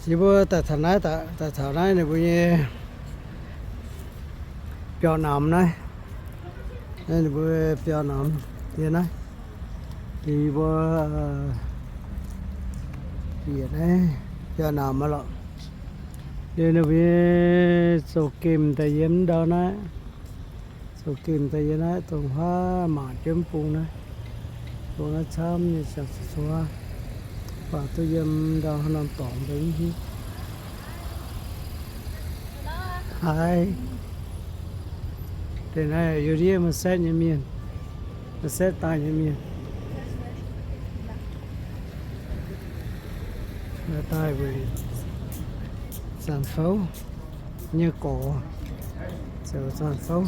Yie mbuo daaih taux naaiv, daaih taux naaiv ninh mbuo nyei biauv-namx naaiv. Naaiv ninh mbuo biauv-namx yie naaiv. Yie mbuo bieqc naaiv biauv-namx aqv lorqc. Liuz ninh mbuo nyei zoux gemh daaih yiem ndau naaiv. Zoux gemh daaih yiem naaiv dongh huaav mangc jienv bung naaiv. Bung naaiv camv nyei ziangh zuqc huaav. Baac duqv yiem ndau haaix norm dorngx mbuo mv hiuv. Haaix deix naaiv yiem ndiev Marsaet nyei mienh, Marsaet daaih nyei mienh. Daaih weic zanc fouv nyei gorx, zoux zanc fouv.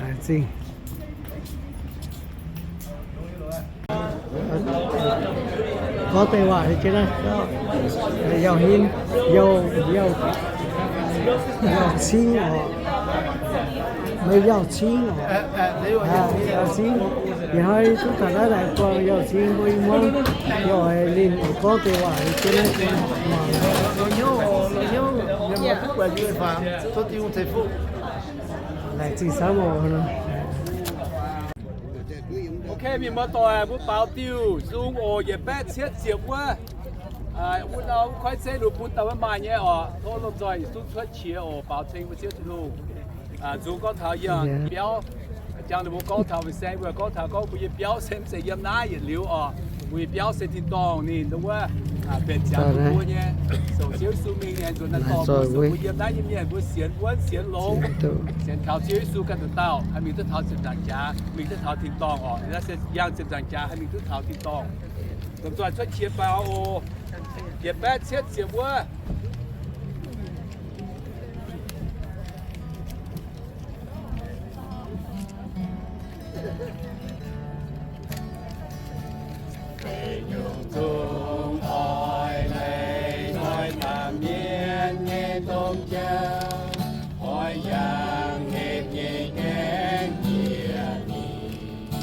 Laengz zingh. Gorngv deix waac jienv naaiv, Yauh Hinh, Yauh, Yauh, Yauh Cingv oc. Meih Yauh Cingv oc. Yauh Cingv, ih hnoi duqv taux naaiv laengz buangh Yauh Cingv mbuo i hmuangv, yaac oix ninh gorngv deix waac jienv naaiv. Laengz zingh camv oc. Ok, mienh muoz-doic, mbuo baaux diuh nzung oc, yietc baeqv cietv ziepc wuov. Wuov ndau wuov koiv zeiv ninh bun daaih wuov maaih nyei oc. Tov lomh nzoih yietc zungv cuotv qiex oc, baaux ceng mbuo Ziouv Tin-Hungh. Nzung gorngv taux yangh biauv, jangx ninh mbuo gorngv taux Vincent, mbuo gorngv taux gorngv mbuo nyei biauv se mv zeiz yiem naaiv yietc liuz oc. Mbuo nyei biauv se tin-dorngh ninh ndongc wuov mbenc ziangx bun mbuo nyei, zoux Ziouv Yesu mingh nyei nzuonx naaiv dorngh mbuo, se mbuo yiem naaiv nyei mienh mbuo sienx wuonv sienx longx, sienx kaux Ziouv Yesu ganh nduqc dauh haih mingh duqv taux ziepc nzaangc jaax, mingh duqv taux tin-dorngh oc. Naaiv se yangh ziepc nzaangc jaax haih mingh duqv taux tin-dorngh. Lomh nzoih cuotv qiex baaux oc. Yietc baeqv cietv ziepc wuov. Feix nyungc zungv oix leih nzoih baamh mienh nyei domh jauv, oix yangh hepc nyei gaengh njiec mingh.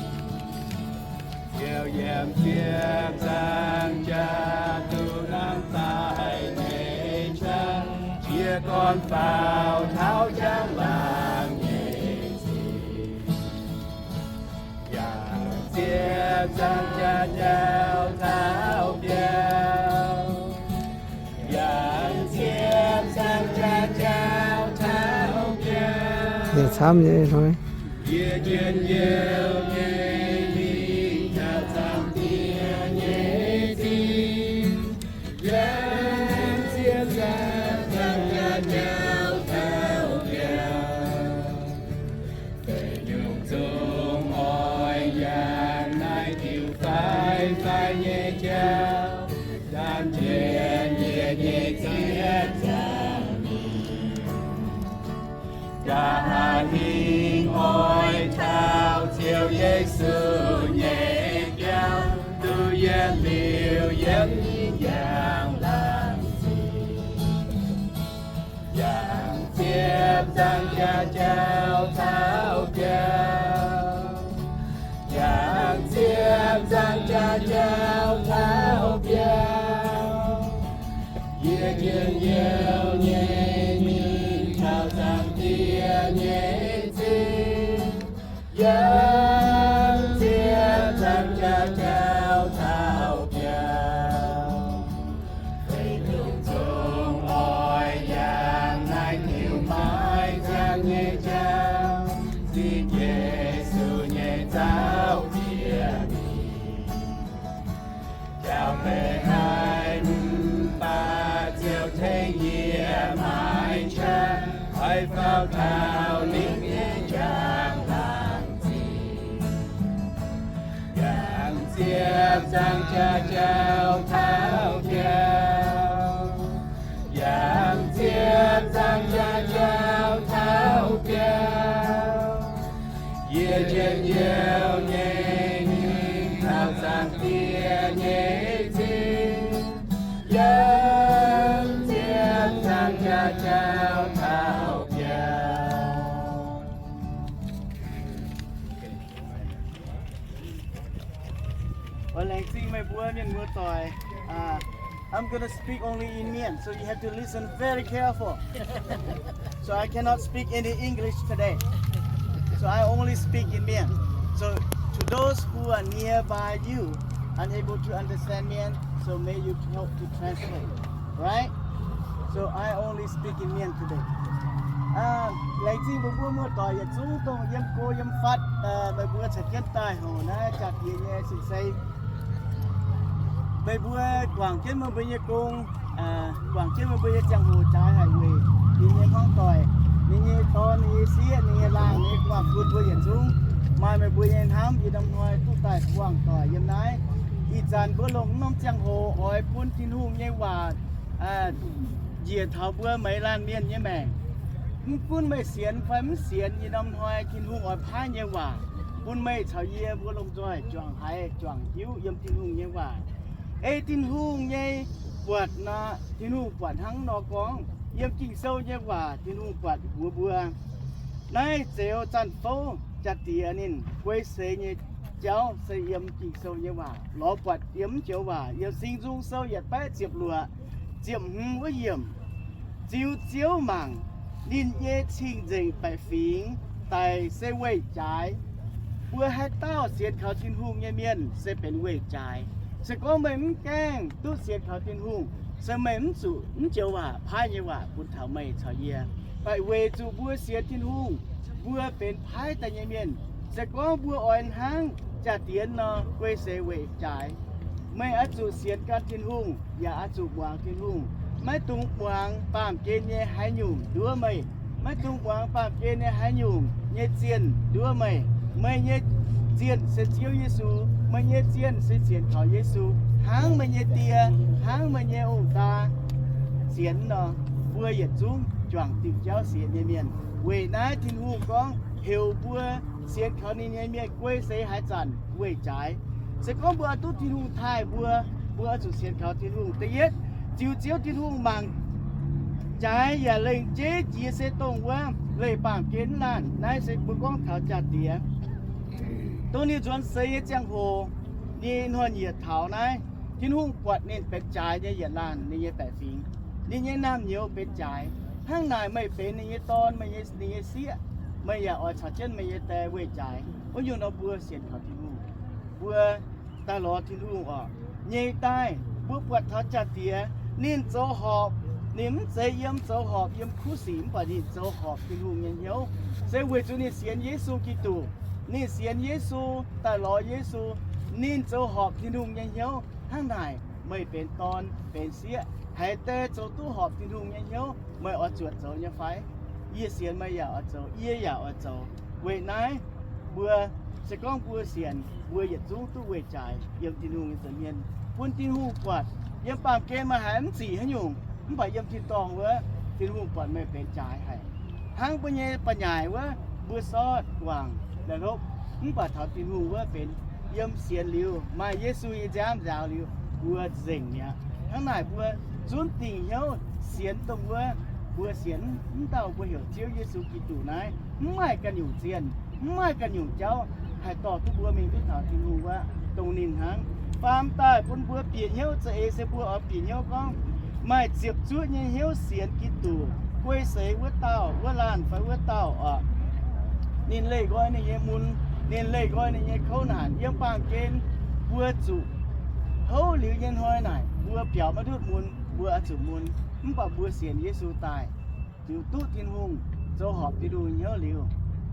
Ziouv yiem ziepc nzaangc jaax duqv lamh daaih nyei qangx, jiez gorn faaux taux njang laangz nyei zingh. Yangh ziepc nzaangc jaax jauv taux biauv. Yangh ziepc nzaangc jaax jauv taux biauv. Yie camv nyei hnoi. Yie njien-youh nyei mingh taux Zaangc Diex nyei zingh. Yangh ziepc nzaangc jaax jauv taux biauv. Feix nyungc zungv oix yangh naaiv diuh faix-faix nyei jauv, ndaamv-njiec njiec nyei ziex nzaangc mingh. Nqa'haav hingv oix taux Ziouv Yesu nyei biauv, duqv yietc liuz yiem njang-laangc zingh. Yangh ziepc nzaangc jaax jauv taux biauv. Yangh ziepc nzaangc jaax jauv taux biauv. Yie njien-youh nyei mingh taux Zaangc Diex nyei zingh. Yangh ziepc nzaangc jaax jauv taux biauv. Feix nyungc zungv oix yangh naaiv diuh maiv ziangh nyei jauv, zipv Yesu nyei zaux bieqc mingh. Jauv-leiz haih mv baac Ziouv tengx yie maiv qangx, oix faaux taux lingh nyei njang-laangc zingh. Yangh ziepc nzaangc jaax jauv taux biauv. Yangh ziepc nzaangc jaax jauv taux biauv. Yie njien-youh nyei mingh taux Zaangc Diex nyei zingh. Yangh ziepc nzaangc jaax jauv taux biauv. Oix laengz zingh meih mbuo mienh muoz-doic, I'm gonna speak only in Mien, so you have to listen very careful. So I cannot speak any English today. So I only speak in Mien. So to those who are nearby you, unable to understand Mien, so may you help to translate, right? So I only speak in Mien today. Laengz zingh mbuo mbuo muoz-doic yietc zungv dongh yiem go yiem fatv, meih mbuo caux jienv daaih hoc naaiv jaa-diex nyei sin-sei. Meih mbuo guangc jienv meih mbuo nyei gong, guangc jienv meih mbuo nyei ziangh hoc jaaix haic weic ninh nyei hmuangv doic, ninh nyei dorn, ninh nyei sieqv, ninh nyei laangh, ninh nyei gu'nguaaz-fun mbuo yietc zungv maaih meih mbuo nyei hnamv. Ih norm hnoi duqv daaih buangh doic yiem naaiv. Ih zanc mbuo longc norm ziangh hoc oix bun Tin-Hungh nyei waac njiec taux mbuo maiv laanh mienh nyei maengc. Mv gunv meih sienx fai mv sienx, ih norm hnoi Tin-Hungh oix paaiv nyei waac bun meih caux yie mbuo lomh nzoih juangc haiz juangc hiuv yiem Tin-Hungh nyei waac. Ei Tin-Hungh nyei buatc nor, Tin-Hungh buatc hnangv nor gorngv, yiem Ging-Sou nyei waac Tin-Hungh buatc mbuox mbuo, naaiv Zeuz Zanc Fouv Jaa-Diex ninh guei seix nyei jauv se yiem Ging-Sou nyei waac lorz buatc yiem mv joux waac yiem Singx Nzung Sou yietc baeqv ziepc luoqc, ziepc hmz wuov yiemc. Ziux Ziouv mangc, ninh nyei cing-nzengc baeqc fingx daic se weih jaaix. Mbuo haaix dauh sienx kaux Tin-Hungh nyei mienh se benx weih jaaix. Se gorngv meih mv gaengh duqv sienx kaux Tin-Hungh, se meih mv zuqc mv joux waac paaiv nyei waac bun taux meih caux yie. Mv baac weic zuqc mbuo sienx Tin-Hungh, mbuo benx paaiv daaih nyei mienh. Se gorngv mbuo oix hnangv jaa-diex nor guei seix weih jaaix, meih oix zuqc sienx gan Tin-Hungh yaac oix zuqc muangx Tin-Hungh. Maiv dungx muangx baamh gen nyei haaix nyungc nduov meih. Maiv dungx muangx baamh gen nyei haaix nyungc nyei zienh nduov meih. Meih nyei zienh se Ziouv Yesu. Meih nyei zienh se sienx kaux Yesu, hnangv meih nyei die, hnangv meih nyei ong-daa sienx nor. Mbuo yietc zungv juangc diuc jauv sienx nyei mienh. Weic naaiv Tin-Hungh gorngv heuc mbuo sienx kaux ninh nyei mienh guei seix haaix zanc weih jaaix. Se gorngv mbuo oix duqv Tin-Hungh taaih mbuo, mbuo oix zuqc sienx kaux Tin-Hungh. Da'yietv, ziux Ziouv Tin-Hungh mangc jaaix yaac lengc jeiv jiex se dongh wuov leih baamh gen mv laanh. Naaiv se mbuo gorngv taux jaa-diex. Dongh ninh nzuonx seix nyei ziangh hoc, ninh hnoi-nyieqc taux naaiv, Tin-Hungh buatc ninh benx jaaix nyei yietc laanh ninh nyei baeqc fingx. Ninh nyei naamh nyouz benx jaaix. Hnangv naaic meih benx ninh nyei dorn, meih nyei, ninh nyei sieqv, meih yaac oix caux jienv meih nyei die weih jaaix. Wuov nyungc nor mbuo sienx kaux Tin-Hungh, mbuo daaih lorz Tin-Hungh oc. Nyeic daaih, mbuo buatc taux jaa-diex, ninh zoux horpc, ninh mv zeiz yiem zoux horpc yiem kuv sic, mv baac ninh zoux horpc Tin-Hungh nyei hnyouv, se weic zuqc ninh sienx Yesu Giduc. Ninh sienx Yesu, daaih lorz Yesu, ninh zoux horpc Tin-Hungh nyei hnyouv. Hnangv naaic, meih benx dorn benx sieqv, haaix deix zoux duqv horpc Tin-Hungh nyei hnyouv, meih oix zuotc zoux nyei fai? Yie sienx meih yaac oix zoux, yie yaac oix zoux. Weic naaiv, mbuo se gorngv mbuo sienx, mbuo yietc zungv duqv weih jaaix yiem Tin-Hungh nyei nza'hmien, bun Tin-Hungh buatc. Yiem baamh gen meih haiz mv zic haaix nyungc, mv baac yiem tin-dorngh wuov, Tin-Hungh buatc meih benx jaaix haic. Hnangv mbuo nyei ba'nyaaic wuov, mbuo sortv guangc la'hlopv, mv baac taux Tin-Hungh wuov benx yiem sienx liuz, maaih Yesu nyei nziaamv nzaaux liuz, mbuo nzengc mi'aqv. Hnangv naaic mbuo zunv dingc hnyouv sienx dongh wuov, mbuo sienx mv dauh mbuo heuc Ziouv Yesu Giduc naaiv, mv maaih ganh nyungc zienh, mv maaih ganh nyungc jauv haih dorh duqv mbuo mingh duqv taux Tin-Hungh wuov, dongh ninh hnangv. Faam daaih bun mbuo bieqc hnyouv za'eix se mbuo oix bieqc hnyouv gorngv maaih ziepc zuoqv nyei hnyouv sienx Giduc, guei seix wuov dauh, wuov laanh fai wuov dauh oc. Ninh leih nqoi ninh nyei mun, ninh leih nqoi ninh nyei kouv naanc yiem baamh gen. Mbuo zuqc houv liuz nyei hnoi naaic, mbuo biaux maiv ndutv mun, mbuo oix zuqc mun. Mv baac mbuo sienx Yesu daaih, ziux duqv Tin-Hungh, zoux horpc Tin-Hungh hnyouv liuz,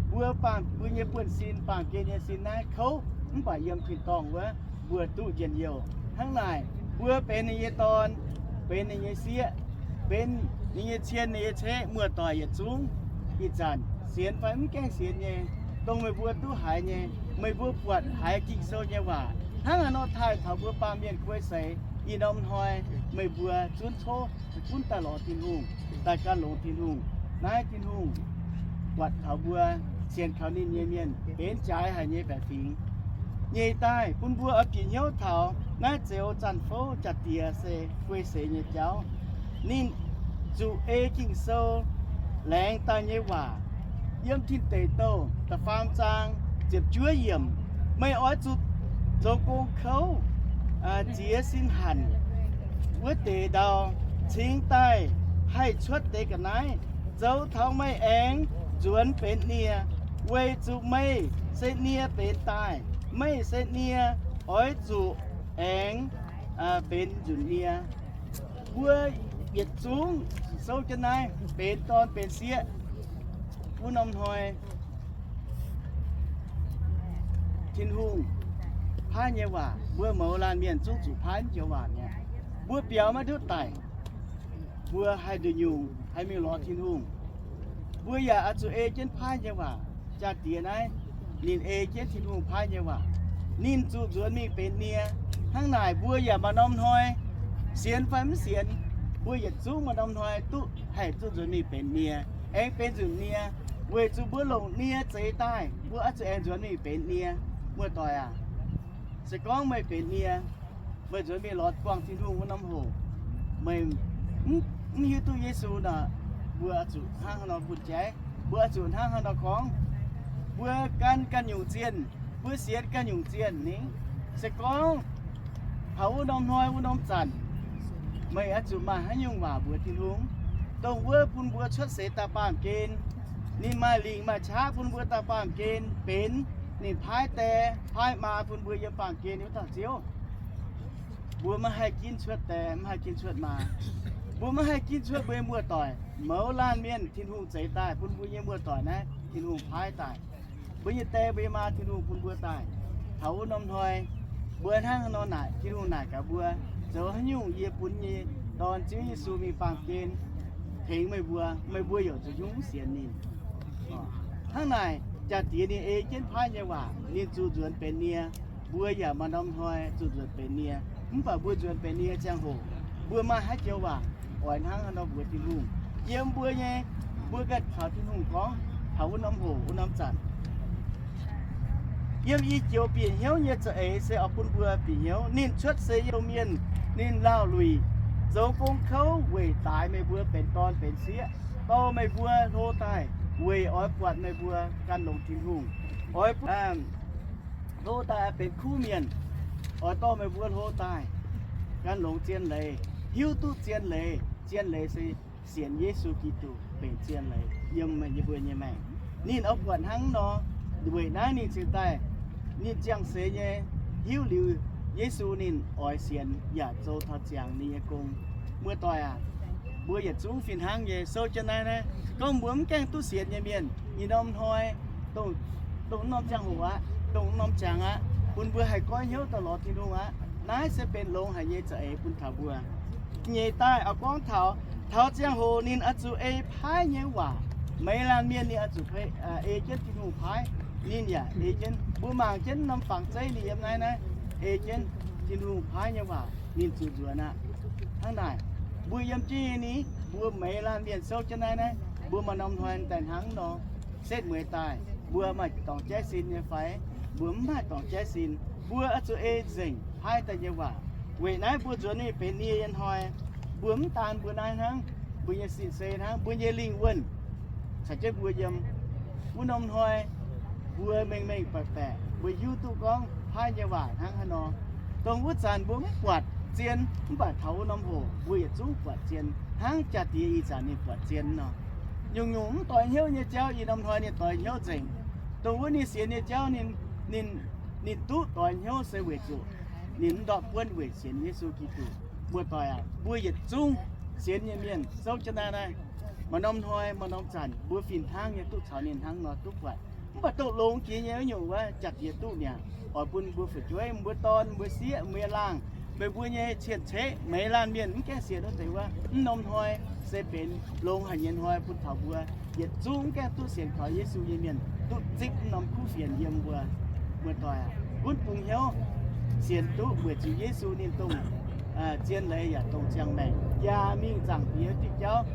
mbuo baamh, mbuo nyei buonv-sin, baamh gen nyei sin naaiv kouv, mv baac yiem tin-dorngh wuov, mbuo duqv njien-youh. Hnangv naaic, mbuo benx ninh nyei dorn, benx ninh nyei sieqv, benx ninh nyei cien, ninh nyei ceqv, muoz-doic yietc zungv, ih zanc sienx fai mv gaengh sienx nyei, dongh meih mbuo duqv haiz nyei, meih mbuo buatc haiz Ging-Sou nyei waac, hnangv haaix nor taaih taux mbuo baamh mienh guei seix, ih norm hnoi meih mbuo zunv tov, gunv daaih lorz Tin-Hungh, daaih gan longx Tin-Hungh. Naaiv Tin-Hungh buatc taux mbuo sienx kaux ninh nyei mienh benx jaaix haic nyei baeqc fingx. Nyeic daaih bun mbuo oix bieqc hnyouv taux naaiv Zeuz Zanc Fouv Jaa-Diex se guei seix nyei jauv. Ninh zuqc ei Ging-Sou laengz daaih nyei waac. Yiem Tin Deic Douh da'faam zaang ziepc juov yiemc, meih oix zuqc zoux gong kouv, ziex sin hanc, wuov deix ndau cingx daaih haih cuotv deix ga'naaiv zoux taux meih aengx nzuonx benx nie, weic zuqc meih se nie benx daaih. Meih se nie, oix zuqc aengx benx nzunc nie. Mbuo yietc zungv souv jienv naaiv benx dorn benx sieqv. Wuov norm hnoi Tin-Hungh paaiv nyei waac, mbuo mouz laanh mienh zungv zuqc paaiv joux waac mi'aqv. Mbuo biaux maiv ndutv daic, mbuo haih nduqc nyungc haih mingh lorz Tin-Hungh. Mbuo yaac oix zuqc ei jienv paaiv nyei waac. Jaa-diex naaiv, ninh ei jienv Tin-Hungh paaiv nyei waac, ninh zuqc nzuonx mingh benx nie. Hnangv naaic mbuo yaac maaih norm hnoi, sienx fai mv sienx, mbuo yietc zungv maaih norm hnoi duqv haih zuqc nzuonx mingh benx nie, aengx benx nzunc nie, weic zuqc mbuo longc nie zeix daaih, mbuo oix zuqc aengx nzuonx mingh benx nie. Muoz-doic aac, se gorngv meih benx nie, meih nzuonx mingh lorz buangh Tin-Hungh wuov norm hoc, meih mv hiuv duqv Yesu nor, mbuo oix zuqc hnangv haaix nor bun jaiv? Mbuo oix zuqc hnangv haaix nor gorngv? Mbuo gan ganh nyungc zienh, mbuo sienx ganh nyungc zienh ni. Se gorngv taux wuov norm hnoi wuov norm zanc, meih oix zuqc maaih haaix nyungc waac mbuox Tin-Hungh, dongh wuov bun mbuo cuotv seix daaih baamh gen, ninh maaih lingc maaih qaqv bun mbuo daaih baamh gen benx, ninh paaiv die paaiv maa bun mbuo yiem baamh gen wuov dauh Ziouv. Mbuo maiv haih ginv cuotv die, maiv haih ginv cuotv maa. Mbuo maiv haih ginv cuotv mbuo nyei muoz-doic. Mouz laanh mienh Tin-Hungh zeix daaih bun mbuo nyei muoz-doic naaiv, Tin-Hungh paaiv daaih. Mbuo nyei die mbuo nyei maa Tin-Hungh bun mbuo daaih. Taux wuov norm hnoi, mbuo hnangv haaix nor naaic, Tin-Hungh naaic gaax mbuo, zoux haaix nyungc yie bun nyei Dorn Ziouv Yesu mingh baamh gen tengx meih mbuo, meih mbuo yaac zuqc nyungc sienx ninh. Hnangv naaic, jaa-diex ninh ei jienv paaiv nyei waac, ninh zuqc nzuonx benx nie. Mbuo yaac maaih norm hnoi zuqc nzuonx benx nie. Mv baac mbuo nzuonx benx nie ziangh hoc, mbuo maaih haaix joux waac oix hnangv haaix nor mbuox Tin-Hungh? Yiem mbuo nyei, mbuo ganh caux Tin-Hungh gorngv taux wuov norm hoc wuov norm zanc. Yiem i joux bieqc hnyouv nyei za'eix se oix bun mbuo bieqc hnyouv. Ninh cuotv seix yiem mienh, ninh laauh luic, zoux gong kouv weic daaix meih mbuo benx dorn benx sieqv, dorh meih mbuo hlo daaih weic oix buatc meih mbuo gan longx Tin-Hungh. Oix hlo daaih benx kuv mienh, oix dorh meih mbuo hlo daaih gan longx zien leiz, hiuv duqv zien leiz. Zien leiz se sienx Yesu Giduc benx zien leiz yiem meih mbuo nyei maengc. Ninh oix buatc hnangv nor, weic naaiv ninh cingx daaih, ninh ziangh seix nyei, hiuv liuz Yesu ninh oix sienx yaac zoux taux ziangx ninh nyei gong. Muoz-doic aac, mbuo yietc zungv fih hnangv nyei souv jienv naaiv naaiv. Gorngv mbuo mv gaengh duqv sienx nyei mienh, ih norm hnoi, dongh, dongh norm ziangh hoc aqv, dongh norm ziangx aqv, bun mbuo haih goiv hnyouv daaih lorz Tin-Hungh aqv. Naaiv se benx longx haic nyei za'eix bun taux mbuo. Nyeic daaih oix gorngv taux, taux ziangh hoc ninh oix zuqc ei paaiv nyei waac. Meix laanh mienh ninh oix zuqc ei jienv Tin-Hungh paaiv. Ninh yaac ei jienv, mbuo mangc jienv norm fangx zeiv ninh yiem naaiv naaiv, ei jienv Tin-Hungh paaiv nyei waac ninh zuqc nzuonx aqv. Hnangv naaic, mbuo yiem jienv nyei ni, mbuo meix laanh mienh souv jienv naaiv naaiv, mbuo maaih norm hnoi daaih hnangv nor, setv mueiz daaih, mbuo maaih dorngc jaiv sin nyei fai? Mbuo mv maaih dorngc jaiv sin. Mbuo oix zuqc ei nzengc paaiv daaih nyei waac. Weic naaiv mbuo nzuonx mingh benx nie nyei hnoi, mbuo mv daan mbuo naaiv hnangv, mbuo nyei sin-sei hnangv, mbuo nyei lingh wuonh caux jienv mbuo yiem. Wuov norm hnoi mbuo mengh mengh baeqc baeqc, mbuo hiuv duqv gorngv paaiv nyei waac hnangv haaix nor. Dongh wuov zanc mbuo mv buatc zien, mv baac taux wuov norm hoc mbuo yietc zungv buatc zien, hnangv jaa-diex ih zanc ninh buatc zien nor. Nyungc-nyungc mv doix hnyouv nyei jauv ih norm hnoi ninh doix hnyouv nzengc. Dongh wuov ninh sienx nyei jauv, ninh, ninh duqv doix hnyouv se weic zuqc ninh mv ndortv buonv weic sienx Yesu Giduc. Muoz-doic aac, mbuo yietc zungv sienx nyei mienh souv jienv naaiv naaiv, maaih norm hnoi maaih norm zanc mbuo fih hnangv nyei duqv caux ninh hnangv nor duqv buatc. Mv baac dongh longx jiex nyei wuov nyungc wuov, jaa-diex duqv mi'aqv. Oix bun mbuo fu'jueiv, mbuo dorn, mbuo sieqv, mbuo laangh, meih mbuo nyei cien-ceqv, meix laanh mienh mv gaengh sienx wuov deix wuov, mv norm hnoi se benx longx haic nyei hnoi bun taux mbuo yietc zungv mv gaengh duqv sienx kaux Yesu nyei mienh duqv zipv mv norm kuv fienx yiem mbuo. Muoz-doic aac, gunv bungx hnyouv sienx duqv weic zuqc Yesu ninh dongh zien leiz yaac dongh ziangh maengc, jaa mingh Zaangc Diex diuh jauv.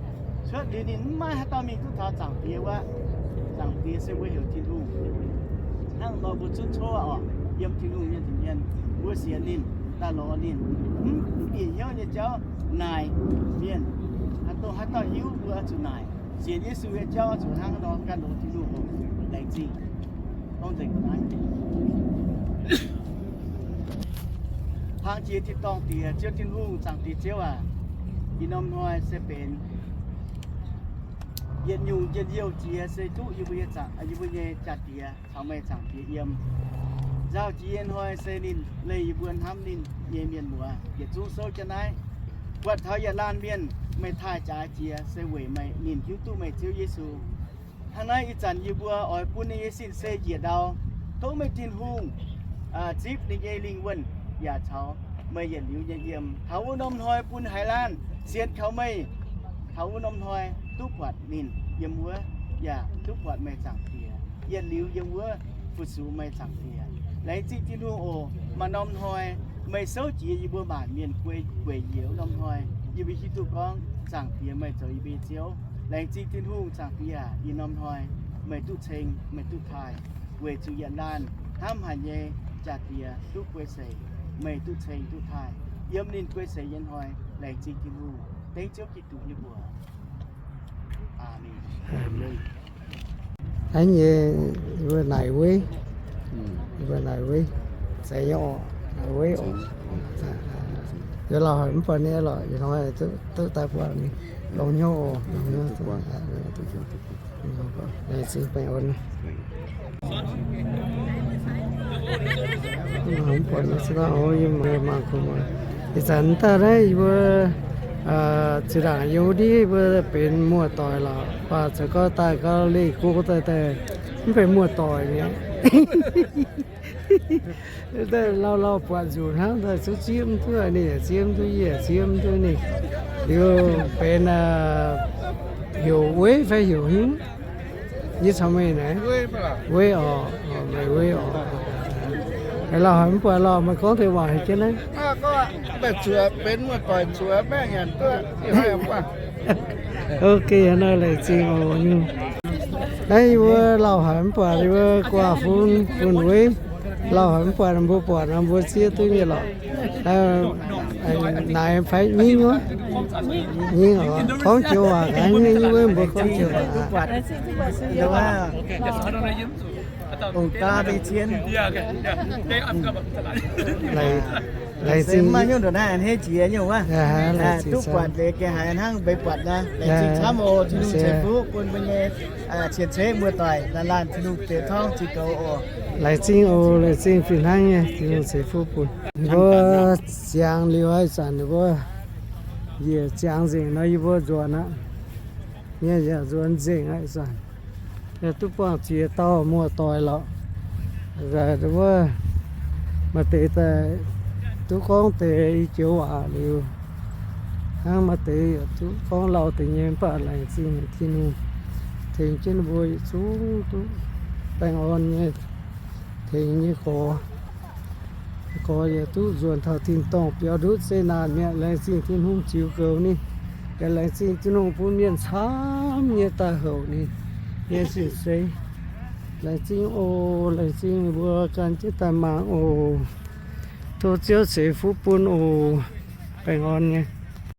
Cuotv liuz ninh mv maaih haaix dauh mingh duqv taux Zaangc Diex wuov. Zaangc Diex se mbuo heuc Tin-Hungh. Hnangv nor mbuo zunv cov oc, yiem Tin-Hungh nyei nza'hmien mbuo sienx ninh, daaih lorz ninh. Mv bieqc hnyouv nyei jauv naaic mienh, haaix dauh, haaix dauh hiuv mbuo oix zuqc naaic. Sienx Yesu nyei jauv oix zuqc hnangv nor gan longx Tin-Hungh oc. Laengz zingh. Gorngv nzengc naaiv. Hlang jiex tin-dorngh Diex, Ziouv Tin-Hungh, Zaangc Diex Ziouv aac, ih norm hnoi se benx yietc nyungc njien-youh jiex se duqv yie mbuo nyei, yie mbuo nyei jaa-diex caux meih Zaangc Diex yiem. Nzauh jiex nyei hnoi se ninh leih yie mbuo hnamv ninh nyei mienh muoz yietc zungv souv jienv naaiv. Buatc taux yietc laanh mienh meih taaih jaaix jiex se weic meih, ninh hiuv duqv meih Ziouv Yesu. Hnangv naaiv ih zanc yie mbuo oix bun ninh nyei sin-seix njiec ndau, tov meih Tin-Hungh zipv ninh nyei lingh wuonh yaac caux meih yietc liuz nyei yiem. Taux wuov norm hnoi bun haaix laanh sienx kaux meih, taux wuov norm hnoi duqv buatc ninh yiem wuov, yaac duqv buatc meih Zaangc Diex yietc liuz yiem wuov fu-sux meih Zaangc Diex. Laengz zingh Tin-Hungh oc. Maaih norm hnoi meih souv jiex yie mbuo maanc mienh guei gueic njiec wuov norm hnoi, yie mbuo hiuv duqv gorngv Zaangc Diex meih zoux yie mbuo nyei Ziouv. Laengz zingh Tin-Hungh, Zaangc Diex aac, ih norm hnoi meih duqv ceng, meih duqv taaih, weic zuqc yietc laanh hnamv haic nyei jaa-diex duqv guei seix, meih duqv ceng duqv taaih. Yiem ninh guei seix nyei hnoi, laengz zingh Tin-Hungh, dengv Ziouv Giduc nyei mbuox. Aamen. Hnangv nyei, yie mbuo naaic weiv, yie mbuo naaic weiv, zeiz nyei orqc, naaic weiv orqc. Yie lauh haic mv buatc ninh lorqc, ih hnoi duqv daaih buatc ninh longx hnyouv oc, longx hnyouv. Laengz zingh baengh orn. Mv buatc ninh se gorngv, o, yie mangc, mangc kungx, ih zanc daaih naaiv yie mbuo zinh ndaangc yiem wuov ndiev yie mbuo benx muoz-doic lorqc, baac zoux gau daaih gau leih go daaih daaih mv benx muoz-doic mi'aqv. Daaih lauh lauh buatc nzunc hnangv daaih zungv zieqv mv duqv ninh, zieqv mv duqv yie, zieqv mv duqv ninh. Liuz benx heuc Weiv fai heuc hnyouv? Yie caux meih naaiv Weiv orqc, meih Weiv orqc. Lauh haic mv buatc lorqc, meih gorngv deix waac haaix jienv naaiv? Ok, naaiv laengz zingh oc nyungc. Naaiv yie mbuo lauh haic mv buatc yie mbuo guaax fun, fun Weiv, lauh haic mv buatc ninh mbuo buatc nor mbuo zieqv duqv nyei lorqc. Naaic fai nyingv wuov? Nyingv oc. Gorngv joux waac gaax nyei, yie mbuo gorngv joux waac. Laengz zingh maiv nyungc ndongc naaiv a'hneiv jiex nyungc wuov. Duqv buatc leiz gengh haiz hnangv mbeix buatc nor. Laengz zingh camv oc. Tin-Hungh ceix fuqv bun mbuo nyei cien-ceqv muoz-doic laanh laanh Tin-Hungh bieqc torngv ziux goux oc. Laengz zingh oc, laengz zingh fih hnangv nyei, Tin-Hungh ceix fuqv bun. Ninh mbuo ziangx liuz ih zanc ninh mbuo njiec ziangx nzengc nor yie mbuo nzuonx aqv. Mienh yaac nzuonx nzengc aqv ih zanc. Yaac duqv buangh ziex dauh muoz-doic lorqc. Wuov, maaih deix daaih duqv gorngv deix i joux waac liuz, hnangv maaih deix yaac duqv gorngv lauh deix nyei, mv baac laengz zingh Tin-Hungh tengx jienv ninh mbuo yietc zungv duqv baengh orn nyei, tengx nyei gorx. Gorx yaac duqv nzuonx taux tin-dorngh biaux ndutv zeqc naanc mi'aqv. Laengz zingh Tin-Hungh ziux goux ninh. Yaac laengz zingh Tin-Hungh bun mienh camv nyei daaih houc ninh nyei sin-seix. Laengz zingh oc. Laengz zingh mbuo gan jienv daaih mangc oc. Tov Ziouv ceix fuqv bun oc. Baengh orn nyei.